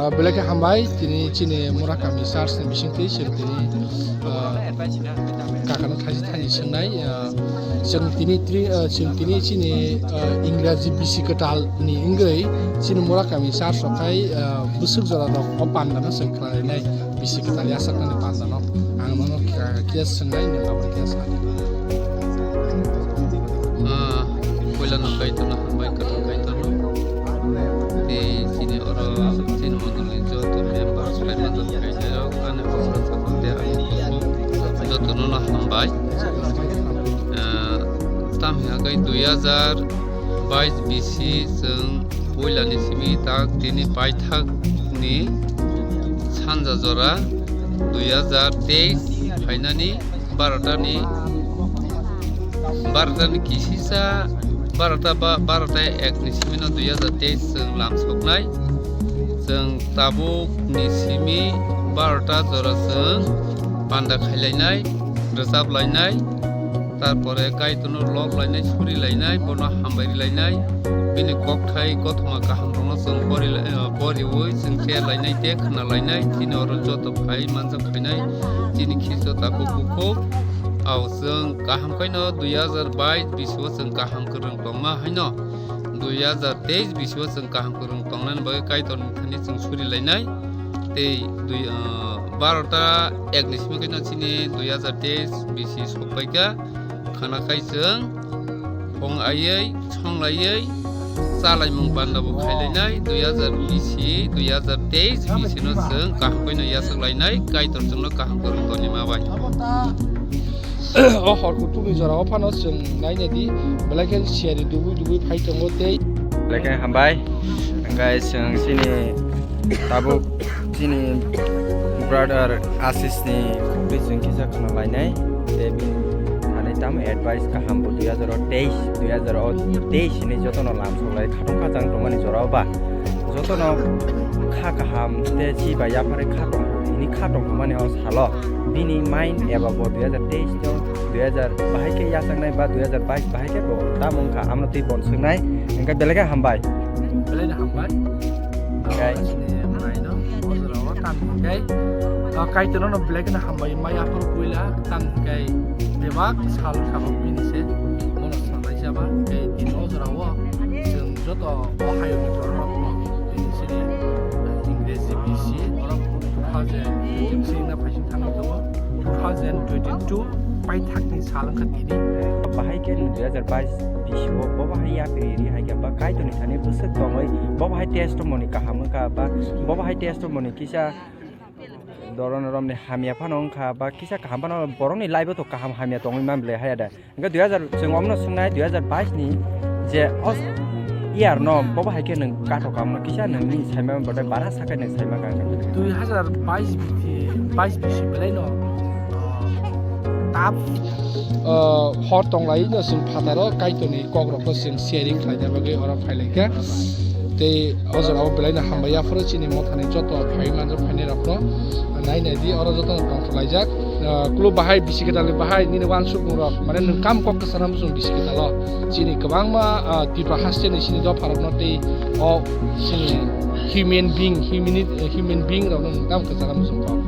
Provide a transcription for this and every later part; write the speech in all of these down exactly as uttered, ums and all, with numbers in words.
Ah, belai khe hambai, tini chini Murakami Church ni bisingtwi chwng tini, ah, kakano thaisi thaini swngnai, ah, chwng tini tri-, ah, chwng tini chini, ah, Ingraji bisi kwtal ni wngwi chini Murakami Church rok khai, ah, bwswk jora rok o panda no chwng khlainai, bisi kwtal yasaknani panda no ang nono kha-, khe swngnai, nwng abo khe sa. Ah, puila no Kaitor no hambai, kwthang Kaitor no. Tei chini oro chini mondol ni joto member, sai manjak kaitorrok, ani officer sakon tei ani kuphuk joto no no hambai. Ah, tam hingkha khe dui hajar bais bisi chwng puila ni simi tak tini paithak ni sanja jora dui hajar teis phainani barota ni, barota ni kisisa, barota ba, barota ek ni simi no dui hajar teis chwng lam soknai. Chwng tabuk ni simi barota jora chwng panda khailainai, rwchap lainai, tarpore Kaitorno lok lainai, suri lainai, bono hambai ri lainai, bini kokthai kothoma kaham rokno chwng pori lai-, eh, poriwi chwng cher lainai tei khna lainai, chini oro joto phai manjak phainai, chini khiso takhuk bukhuk. Ao chwng kaham khaino dui hajar bais bisio chwng kaham kwrwng tongma haino dui hajar teis bisio chwng kaham kwrwng tongnani bagwi Kaitorni thani chwng suri lainai. Tei dui, ah, barota ek ni simi khaino chini dui hajar teis bisi sokpaikha. Khana khai chwng phung aiwi, song laiwi, chalaimung panda bo khailainai, dui hajar bisi, dui hajar teis bisi no chwng kaham khaino yachak lainai, Kaitor chwngno kaham kwrwng tonima bai. O hor kutukni jora o phano chwng naina di, belai khe siyari dubui dubui phai tongo tei. Belai khe hambai, hingkhe chwng chini tabuk chini brother Ashish ni bwswng kisa khna lainai, tei bini thani tamo advice kaham bo dui hajar teis, dui hajar teis ni jotono lam soklai khatong khajang tongmani jora o ba jotono kha kaham tei chi bai yaphari kha tong, tini kha tong thangmani o salo bini mind eba bo dui hajar teis no dui hajar bahai khe yachaknai ba dui hajar bais bahai khe bo tamo wngkha amno twi bon swngnai, hingkhe belai khe hambai. Belai no hambai. Hingkhe Chini mwnaino o jora o tamo hingkhe, ah, Kaitorno no belai kheno hambai mai aphuru puila tamo hingkhe bebak sal kha bo bini se bono sanai jaba hingkhe tini o jora o chwng joto o hayungni borok rok no tini chini, ah, Ingreji bisi borok two thousand twenty-three na phaising thangwi tongo, two thousand twenty-two paithakni sal wngkha tini. Bahai khe dui hajar bais bisio bo bahai yapri ri hai khe ba Kaitorni thani bwswk tongwi bo bahai testimony kaham wngkha ba bo bahai testimony kisa doron romni hamya phano wngkha ba kisa kaham phano borokni life o to kaham hamya tongwi man bwlai haya da. Hingke dui hajar chwng omno swngnai dui hajar bais ni je os year no bo bahai khe nwng kathok kamno kisa nwng nini saima bote bara sakai nwng saima kang. Dui hajar bais bisi, bais bisi belai no, ah, tap, ah, hor tonglai no chwng phataro Kaitorni kokrokno chwng sharing khlaina bagwi oro phailaikha. Tei o jorao belai no hambai yaphuru chini mothani joto phai manjak phainai rokno. Nai nai di, oro joto no tongthok laijak. Ah, kulu bahai bisi kwtal ni bahai nini uansukmung rok, mane nwng kam kok kwchana muchung bisi kwtal o. Chini kwbangma, ah, Tripura haste ni chini dopha rok no tei o chini human being, humani-, human being rok no nwng kam kwchana muchung kok.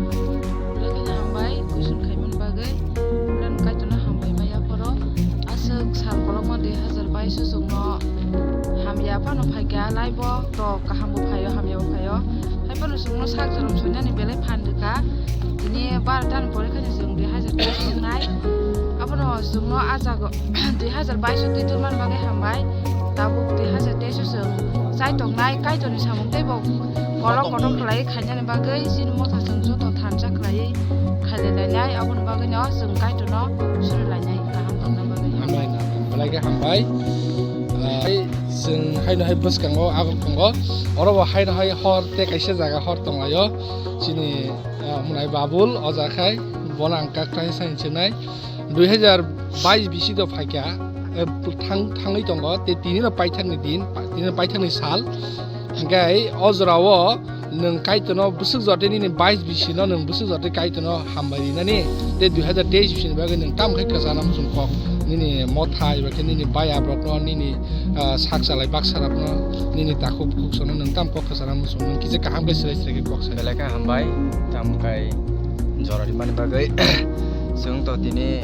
Belai kheno hambai question khaimani bagwi. Belai no Kaitorno hambai maya phoro. Aswk sal kolokma dui hajar bais o chwngno hamya phano phaikha, laibo to kaham bo phaio, hamya bo phaio. Hai phano chwngno sak jorom soinani belai phan rwkha. Tini barota ni pore kheno chwng dui hajar teis tongnai. Abono chwngno ah jaga o dui hajar bais o twi tormani bagwi hambai. Tabuk dui hajar teis o chwng chai tongnai, Kaitorni samung teibo kolok kotor khlaiwi khainani bagwi chini motha chwng joto thansa khlaiwi khailai lainai. Aboni bagwino chwng Kaitorno suri lainai kaham tongna bagwi. Hambai, belai khe hambai. Ah, hai chwng haino hai bwskango agok tongo. Oro bo haino hai hor tei kaisa jaga hor tonglaio. Chini, ah, mwnai Babul, o jaga khai bono ang kak thai sai chinai. Dui hajar bais bisi do phaikha, eh, thang-, thangwi tongo, tei tini no paithakni din, pa-, tini no paithakni sal. Hingkhe o jorao nwng Kaitorno bwswk joteni nini bais bisi no nwng bwswk joteni Kaitorno hambai rinani, tei dui hajar teis bisi ni bagwi nwng tamo khe kwchana muchung kok. Nini motha eba khe nini baya borokno, nini, ah, sak chalai baksa rokno, nini takhuk bukhuk sono nwng tam kok kwchana muchung, nwng kisa kaham khe swlai swlai khe kok sai. Belai khe hambai, tamo khe jora rimani bagwi. Chwng to tini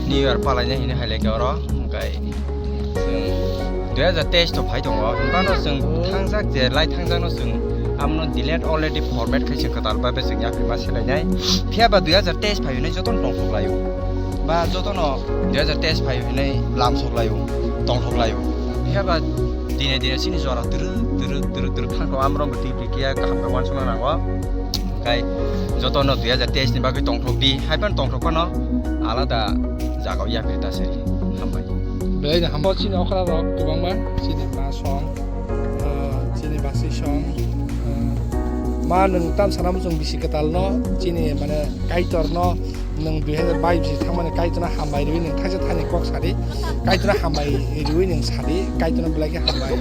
New Year palaina hini hai lai khe oro, hwnkhe chwng dui hajar teis to phai tongo, hwnkheno chwng thangjak je lai thangjakno chwng amono delete already format khai se kwtal bai bai chwng yapharima selainai. Phiya ba dui hajar teis phai hwnwi jotono tongthok laio. Ba jotono dui hajar teis phai hwnwi lamsok laio, tongthok laio. Phiya ba dine dine chini jora twrwk twrwk twrwk twrwk thangthok, amrok twi twi kiya kaham khe uansukna nango. Khai jotono dui hajar teis ni bagwi tongthok di, hai phano tongthok phano alada jagao yapri ta seri. Hambai. Belai no hambai. Chini okra rok kwbangma, chini ma song, ah, chini basi song, ah, ma nwng tam sana muchung bisi kwtal no, chini mane Kaitor no, nwng dui hajar bais bisi thangmani Kaitor no hambai rwi nwng thaisa thani kok sadi, Kaitor no hambai rwi nwng sadi, Kaitor no belai khe hambai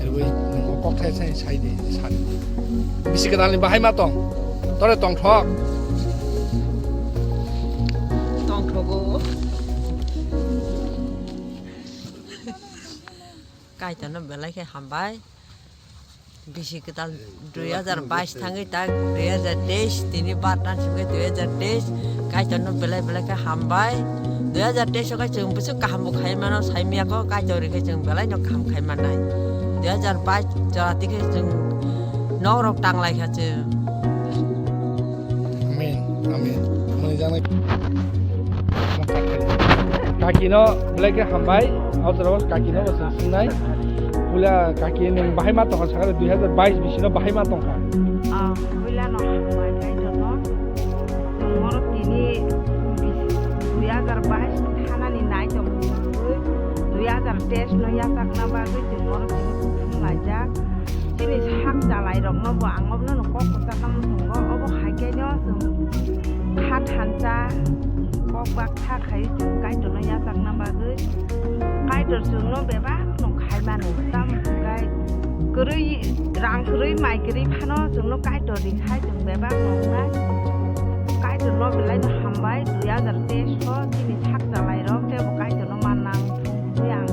rwi nwng kok thaisa thani saidi sadi. Bisi kwtal ni bahai ma tong, tore tongthok. Tongthok o. Kaitor no belai khe hambai. Bisi kwtal dui hajar bais thangwi tak dui hajar teis tini bar tan singwi dui hajar teis. Kaitor no belai belai khe hambai. Dui hajar teis o khe chwng bwswk kaham bo khai mano, sai miya kho Kaitor rikhe chwng belai no kaham khai mannai. Dui hajar bais jora tikhe chwng nok rok tanglai kha chwng. Amen, amen. Mani janai. Kaki no belai khe hambai, o jora o kaki no bo chwng swngnai. Pula kaki nwng bahai ma tongkha sakha dui hajar bais bisi no bahai ma tongkha. Ah, puila no hambai Kaitor no. Nwng oro tini bis-, dui hajar bais thanani nai tong, dui hajar teis no yachakna bagwi chwng oro tini kuthum laijak. Chini sak chalai rokno bo ang obono no kok kwchakna muchungo, obo hai khe no chwng kha thansa kok bak tha khai chwng Kaitor no yachakna bagwi. Kaitor chwng no bebak no khai mano, tamo hwnkhe kwrwi rang kwrwi mai kwrwi phano chwng no Kaitor ri khai chwng bebak no wngnai. Kaitor no belai no hambai, dui hajar teis o chini sak chalai rok tebo Kaitor no manna. Tei ang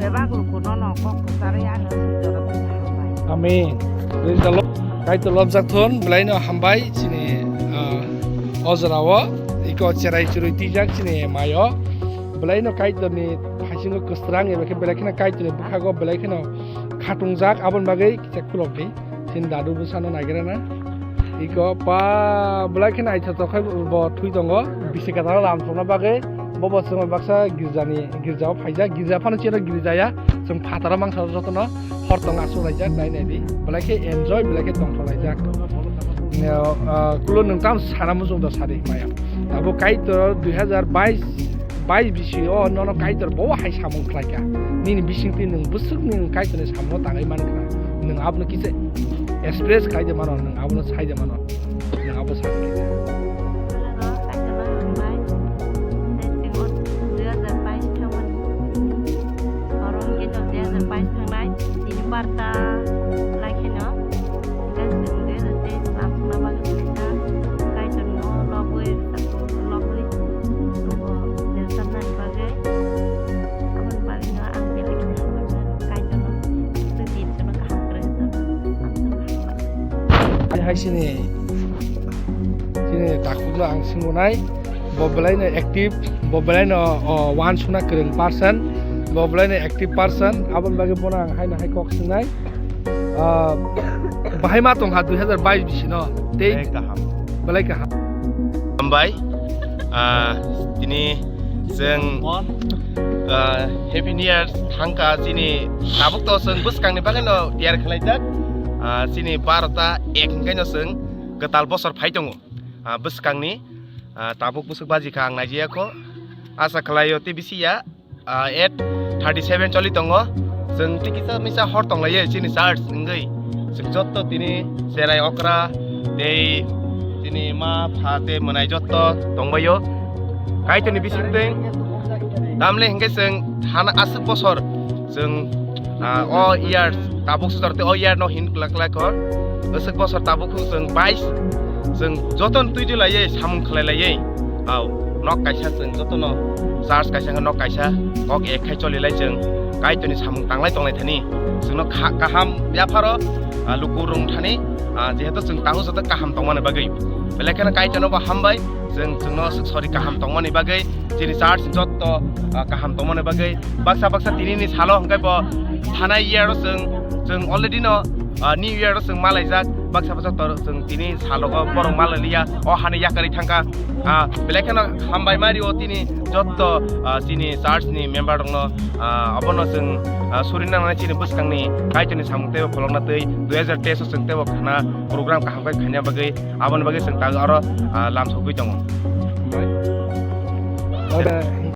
bebak lukuno no kok kwcharwi ano swijoro tongthai hambai. Amen. Praise the Lord. Kaitor lobjak thon, belai no hambai chini, ah, o jora o. Iko cherai churui twijak chini mayo. Belai no Kaitor ni haisingo kwsrang eba khe belai kheno Kaitor ni bwkhago belai kheno khatungjak, aboni bagwi kisa khulok di. Chini dadu bwsano nagira na. Iko pa belai khe naithotok khe bo thwi tongo. Bisi kwtal lam thokna bagwi bo bo chwngno baksa girjani, girjao phaijak. Girja phano chini girja ya. Chwng phataro mangsa jotono hor tong aswk laijak nai nai di. Belai khe enjoy, belai khe tongthok laijak. Ah, kulo nwng tam sana muchung do sadi maya. Abo Kaitor dui hajar bais bais bisi o nono Kaitor bo hai samung khlai kha. Nini bisingtwi nwng bwswk nwng Kaitorni samung tangwi man kha. Nwng abono kisa express khai de mano, nwng abono sai de mano. Nwng abo sa kisa. Kaitorno hambai. Tei chwng o dui hajar bais thangmani. Oro hwnkhe no dui hajar bais thangnai. Tini barta lai kheno. Hwnkhe chwng dui hajar teis lamsokna bagwi khlaijak. Kaitorno lobwi, lobwi tongo, rwchapnani bagwi. Aboni bagwino ang belai kheno hambai mano, Kaitorno, tei din sono kaham kwrwi rwchapnani. Ang sono hambai. Hai hai sini, sini takhukno ang swngnai, bo belaino active, bo belaino, o, uansukna kwrwng person, bo belaino active person, aboni bagwi bono ang haino hai kok swngnai. Ah, bahai ma tongkha dui hajar bais bisino. Tei belai kaham. Belai kaham. Hambai. Ah, tini chwng, ah, Happy New Year thangkha chini tabuk to chwng bwskangni bagwino tiyar khlaijak. Ah, chini barota ek hwnkhaino chwng kwtal bosor phai tongo. Ah, bwskangni, ah, tabuk bwswk baji kha ang naijaya kho. Asa khlaio tei bisi ya. Ah, eight thirty seven choli tongo. Chwng tei kisa misa hor tonglaio chini church wngwi. Chwng jotto tini cherai okra tei tini ma pha tei mwnai jotto tongbaio. Kaitorni bisingtwi tamle hwnkhe chwng thana aswk bosor chwng, ah, o year tabuk sujor tei o year no hin kwlak kwlak kho. Aswk bosor tabuk chwng bais chwng joton twi di laiwi samung khlai laiwi. Au. nok kaisa chwng jotono church kaisa hwnkhe nok kaisa kok ek khai cholilai chwng Kaitorni samung tanglai tonglai thani chwngno kha-, kaham yapharo, ah, luku rwng thani, ah, jehetu chwng tango joto kaham tongmani bagwi. Belai kheno Kaitorno bo hambai, chwng chwngno sori kaham tongmani bagwi, chini church jotto, ah, kaham tongmani bagwi. Baksa baksa tinini salo hwnkhe bo thanai year o chwng, chwng already no, ah, new year o chwng malaijak. Baksa baksa tor chwng tini salogo borok malai liya, o hani yakarwi thangkha. Ah, belai kheno hambai mari o tini jotto, ah, chini church ni member rokno, ah, abono chwng, ah, suri nangnai chini bwskangni Kaitorni samung teibo pholokna twi dui hazar teis o chwng teibo khana program kaham khe khaina bagwi aboni bagwi chwng tago aro, ah, lam sogwi tongo. Oda